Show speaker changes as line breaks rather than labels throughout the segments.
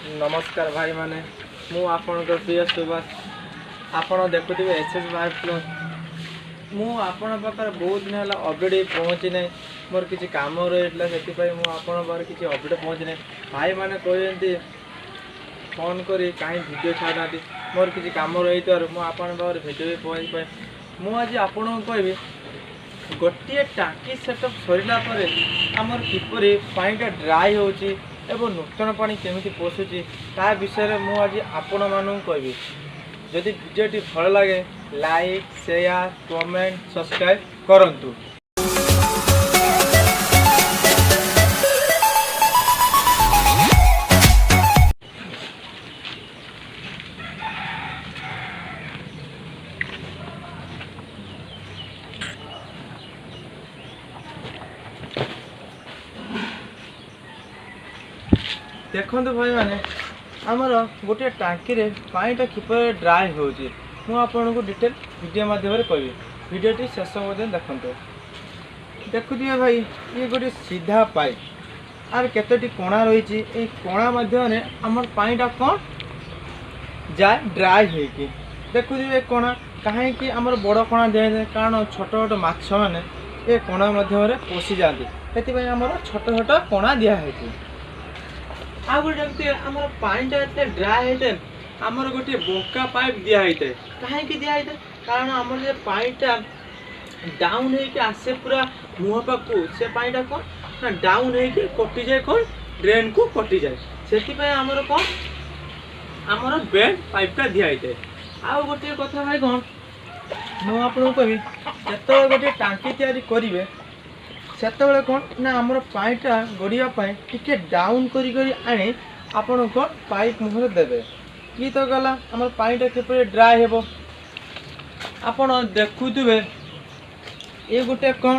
ନମସ୍କାର ଭାଇମାନେ, ମୁଁ ଆପଣଙ୍କ ପ୍ରିୟ ସୁଭାଷ। ଆପଣ ଦେଖୁଥିବେ ଏସ୍ ଏସ୍ ଭାଇ ପ୍ଲସ୍। ମୁଁ ଆପଣଙ୍କ ପାଖରେ ବହୁତ ଦିନ ହେଲା ଅପଡ଼େଟ୍ ପହଞ୍ଚି ନାହିଁ। ମୋର କିଛି କାମ ରହିଥିଲା, ସେଥିପାଇଁ ମୁଁ ଆପଣଙ୍କ ପାଖରେ କିଛି ଅପଡ଼େଟ୍ ପହଞ୍ଚି ନାହିଁ। ଭାଇମାନେ କହୁଛନ୍ତି ଫୋନ୍ କରି, କାହିଁ ଭିଡ଼ିଓ ଛାଡ଼ୁନାହାନ୍ତି? ମୋର କିଛି କାମ ରହିଥିବାରୁ ମୁଁ ଆପଣଙ୍କ ପାଖରେ ଭିଡ଼ିଓ ବି ପହଞ୍ଚି ପାଇ। ମୁଁ ଆଜି ଆପଣଙ୍କୁ କହିବି, ଗୋଟିଏ ଟାଙ୍କି ସେଟଅପ୍ ସରିଲା ପରେ ଆମର କିପରି ପାଣିଟା ଡ୍ରାଏ ହେଉଛି ଏବଂ ନୂତନ ପାଣି କେମିତି ପଶୁଛି, ତା ବିଷୟରେ ମୁଁ ଆଜି ଆପଣମାନଙ୍କୁ କହିବି। ଯଦି ଭିଡ଼ିଓଟି ଭଲ ଲାଗେ, ଲାଇକ୍, ସେୟାର, କମେଣ୍ଟ, ସବସ୍କ୍ରାଇବ୍ କରନ୍ତୁ। ଦେଖନ୍ତୁ ଭାଇମାନେ, ଆମର ଗୋଟିଏ ଟାଙ୍କିରେ ପାଣିଟା କିପରି ଡ୍ରାଏ ହେଉଛି, ମୁଁ ଆପଣଙ୍କୁ ଡିଟେଲ୍ ଭିଡ଼ିଓ ମାଧ୍ୟମରେ କହିବି। ଭିଡ଼ିଓଟି ଶେଷ ପର୍ଯ୍ୟନ୍ତ ଦେଖନ୍ତୁ। ଦେଖୁଥିବେ ଭାଇ, ଇଏ ଗୋଟିଏ ସିଧା ପାଇପ୍ ଆର କେତୋଟି କଣା ରହିଛି। ଏଇ କଣା ମାଧ୍ୟମରେ ଆମର ପାଣିଟା କ'ଣ ଯାଏ ଡ୍ରାଏ ହେଇକି। ଦେଖୁଥିବେ କଣା କାହିଁକି ଆମର ବଡ଼ କଣା ଦିଆଯାଏ? କାରଣ ଛୋଟ ଛୋଟ ମାଛମାନେ ଏ କଣା ମାଧ୍ୟମରେ ପଶିଯାଆନ୍ତି, ସେଥିପାଇଁ ଆମର ଛୋଟ ଛୋଟ କଣା ଦିଆହେଇଛି। ଆଉ ଗୋଟେ ଯେମିତି ଆମର ପାଣିଟା ଯେତେ ଡ୍ରାଏ ହେଇଥାଏ, ଆମର ଗୋଟିଏ ବଙ୍କା ପାଇପ୍ ଦିଆ ହେଇଥାଏ। କାହିଁକି ଦିଆ ହେଇଥାଏ? କାରଣ ଆମର ଯେ ପାଣିଟା ଡାଉନ୍ ହେଇକି ଆସେ ପୁରା ମୁହଁ ପାଖକୁ, ସେ ପାଣିଟା କ'ଣ ନା ଡାଉନ୍ ହେଇକି କଟିଯାଏ, କ'ଣ ଡ୍ରେନ୍କୁ କଟିଯାଏ। ସେଥିପାଇଁ ଆମର କ'ଣ ଆମର ବେଣ୍ଡ ପାଇପ୍ଟା ଦିଆହେଇଥାଏ। ଆଉ ଗୋଟିଏ କଥା ଭାଇ କ'ଣ ମୁଁ ଆପଣଙ୍କୁ କହିବି, ଯେତେବେଳେ ଗୋଟିଏ ଟାଙ୍କି ତିଆରି କରିବେ, ସେତେବେଳେ କ'ଣ ନା ଆମର ପାଣିଟା ଗଡ଼ିବା ପାଇଁ ଟିକେ ଡାଉନ୍ କରି କରି ଆଣି ଆପଣ କ'ଣ ପାଇପ୍ ମୁହଁରେ ଦେବେ। ଇଏ ତ ଗଲା ଆମର ପାଣିଟା କିପରି ଡ୍ରାଏ ହେବ। ଆପଣ ଦେଖୁଥିବେ, ଇଏ ଗୋଟେ କ'ଣ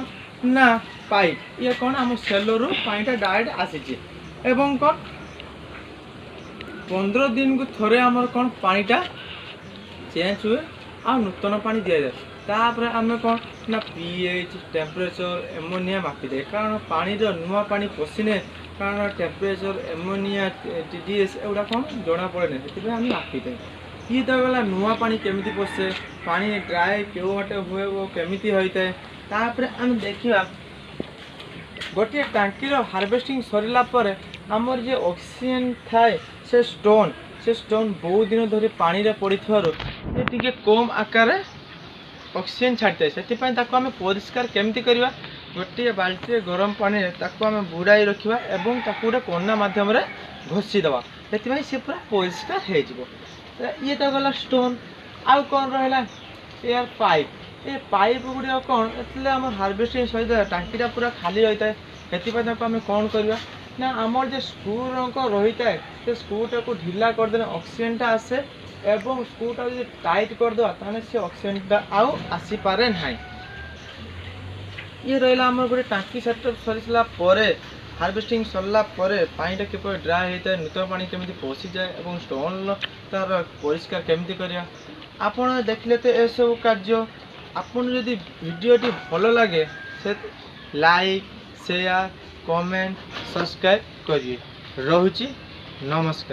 ନା ପାଇପ୍। ଇଏ କ'ଣ ଆମ ସେଲୋରୁ ପାଣିଟା ଡାଇରେକ୍ଟ ଆସିଛି ଏବଂ କ'ଣ 15 ଦିନକୁ ଥରେ ଆମର କ'ଣ ପାଣିଟା ଚେଞ୍ଜ ହୁଏ ଆଉ ନୂତନ ପାଣି ଦିଆଯାଏ। ତାପରେ ଆମେ କ'ଣ ନା ପିଏଚ୍, ଟେମ୍ପରେଚର୍, ଏମୋନିଆ ମାପିଥାଏ। କାରଣ ପାଣିର ନୂଆ ପାଣି ପଶିନେ, କାରଣ ଟେମ୍ପରେଚର୍, ଏମୋନିଆ, ଟିଡିଏସ୍ ଏଗୁଡ଼ା କ'ଣ ଜଣାପଡ଼େ ନାହିଁ, ସେଥିପାଇଁ ଆମେ ମାପିଥାଏ। ଇଏ ତ ଗଲା ନୂଆ ପାଣି କେମିତି ପଶେ, ପାଣି ଡ୍ରାଏ କେଉଁ ବାଟେ ହୁଏ ଓ କେମିତି ହୋଇଥାଏ। ତାପରେ ଆମେ ଦେଖିବା, ଗୋଟିଏ ଟାଙ୍କିର ହାରଭେଷ୍ଟିଂ ସରିଲା ପରେ ଆମର ଯେ ଅକ୍ସିଜେନ୍ ଥାଏ, ସେ ଷ୍ଟୋନ୍ ବହୁତ ଦିନ ଧରି ପାଣିରେ ପଡ଼ିଥିବାରୁ ସେ ଟିକେ କମ୍ ଆକାରରେ ଅକ୍ସିଜେନ୍ ଛାଡ଼ିଥାଏ। ସେଥିପାଇଁ ତାକୁ ଆମେ ପରିଷ୍କାର କେମିତି କରିବା? ଗୋଟିଏ ବାଲ୍ଟିରେ ଗରମ ପାଣିରେ ତାକୁ ଆମେ ବୁଡ଼ାଇ ରଖିବା ଏବଂ ତାକୁ ଗୋଟେ କନା ମାଧ୍ୟମରେ ଘଷିଦେବା, ସେଥିପାଇଁ ସେ ପୁରା ପରିଷ୍କାର ହେଇଯିବ। ଇଏ ତ ଗଲା ଷ୍ଟୋନ୍। ଆଉ କ'ଣ ରହିଲା? Air pipe. ଏ ପାଇପ୍ ଗୁଡ଼ିକ କ'ଣ ଏଥିରେ ଆମର ହାରଭେଷ୍ଟିଂ ସହିତ ଟାଙ୍କିଟା ପୁରା ଖାଲି ରହିଥାଏ। ସେଥିପାଇଁ ତାକୁ ଆମେ କ'ଣ କରିବା ନା ଆମର ଯେ ସ୍କ୍ରୁ ରଙ୍କ ରହିଥାଏ, ସେ ସ୍କ୍ରୁଟାକୁ ଢିଲା କରିଦେଲେ ଅକ୍ସିଜେନ୍ଟା ଆସେ ଏବଂ ସ୍କ୍ରୁଟା ଯଦି ଟାଇଟ୍ କରିଦେବା, ତାହେଲେ ସେ ଅକ୍ସିଜେନ୍ଟା ଆଉ ଆସିପାରେ ନାହିଁ। ଇଏ ରହିଲା ଆମର ଗୋଟେ ଟାଙ୍କି ସେଟଅପ୍ ସରିସାରିଲା ପରେ, ହାରଭେଷ୍ଟିଂ ସରିଲା ପରେ ପାଣିଟା କିପରି ଡ୍ରାଏ ହେଇଥାଏ, ନୂତନ ପାଣି କେମିତି ପଶିଯାଏ ଏବଂ ଷ୍ଟୋନ୍ର ତାର ପରିଷ୍କାର କେମିତି କରିବା। ଆପଣ ଦେଖିଲେ ତ ଏସବୁ କାର୍ଯ୍ୟ। ଆପଣ ଯଦି ଭିଡ଼ିଓଟି ଭଲ ଲାଗେ, ସେ ଲାଇକ୍, ସେୟାର, କମେଣ୍ଟ, ସବସ୍କ୍ରାଇବ୍ କରିବେ। ରହୁଛି, ନମସ୍କାର।